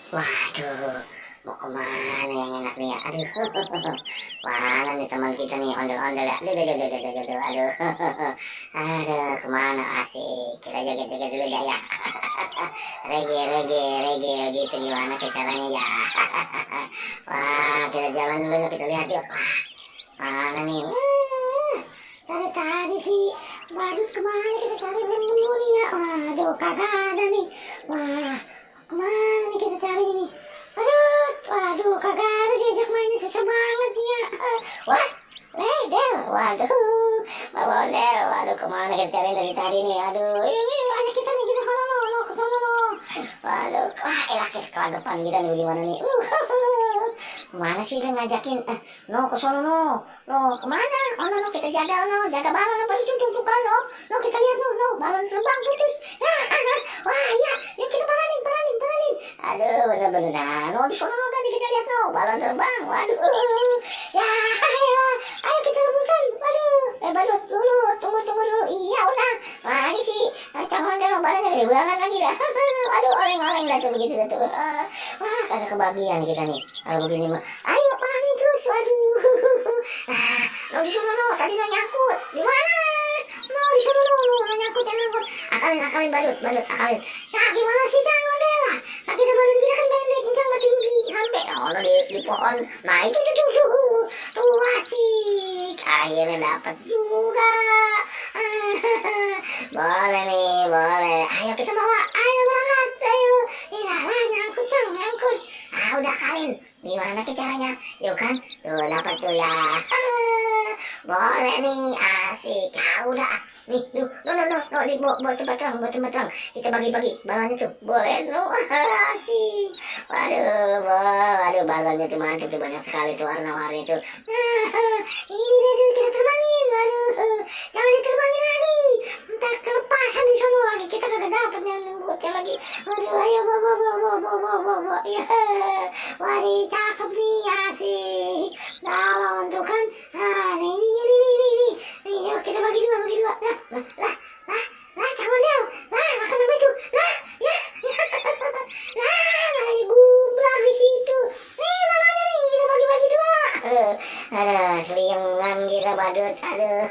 Waduh, mau kemana yang enak nih ya? Aduh, mana nih teman kita nih ondel-ondel ya? Aduh. Aduh, kemana asik? Kita joget-joget dulu dah ya. Rege gitu gimana ke caranya ya? Wah, kita jalan dulu yuk, kita lihat yuk. Wah, mana nih? Tadi sih badut kemana kita cari belum nemu nih ya? Waduh, kagak ada nih. Wah, kemana nih kita cari ini? Waduh, kagak ada diajak mainnya susah banget ya. Wah, Redel, waduh, Babondel, waduh kemana kita cari dari tadi nih? Aduh, ini ajak kita nih kita sono no, ke sono no. Waduh, elah kita kelagapan kita nih gimana nih? Kemana sih dia ngajakin? No ke sono no kemana? Oh no kita jaga jaga balon apa itu tuh kan no kita lihat no balon terbang putus. Wah ya, yuk kita paranin. Aduh bener-bener no di sono tadi kita lihat no balon terbang. Waduh, ya ayo kita rebutan. Waduh, badut dulu tunggu dulu. Iya udah, lagi sih cawan kan balonnya gede banget lagi dah. Aduh oleng-oleng dah tuh begitu dah tuh. Wah kagak kebagian kita nih kalau begini mah. Ayo paranin terus, waduh. No di sono no tadi no nyangkut di mana? No di sono no nyangkut. Akalin badut akalin. Ya gimana sih jangan deh lah. Nah, kita balon kita kan pendek kencang tinggi sampai di pohon. Nah itu tuh asik. Akhirnya dapat juga. Boleh nih, boleh. Ayo kita bawa, ayo berangkat, ayo. Salah nyangkut. Udah kalin. Gimana ke caranya? Yuk kan, tuh dapat tuh ya. Boleh nih, asik. Ya udah, nih, no, di buat tempat terang. Kita bagi-bagi balonnya tuh. Boleh, no, asik. Waduh, balonnya tuh mantap tuh, banyak sekali tuh warna-warni tuh. Ini deh tuh kita terbangin. Waduh, jangan diterbangin lagi. Ntar kelepasan di sono lagi, kita kagak dapet yang buatnya lagi. Waduh, ayo bawa. Ya, waduh, cakep nih, asik. Balon tuh kan. Ini. Yuk kita bagi dua. Lah, Camondel. Lah, kenapa itu? Lah, ya. Lah, gubrak di situ. Nih balonnya nih, kita bagi-bagi dua. Aduh, seliangan kita badut. Aduh.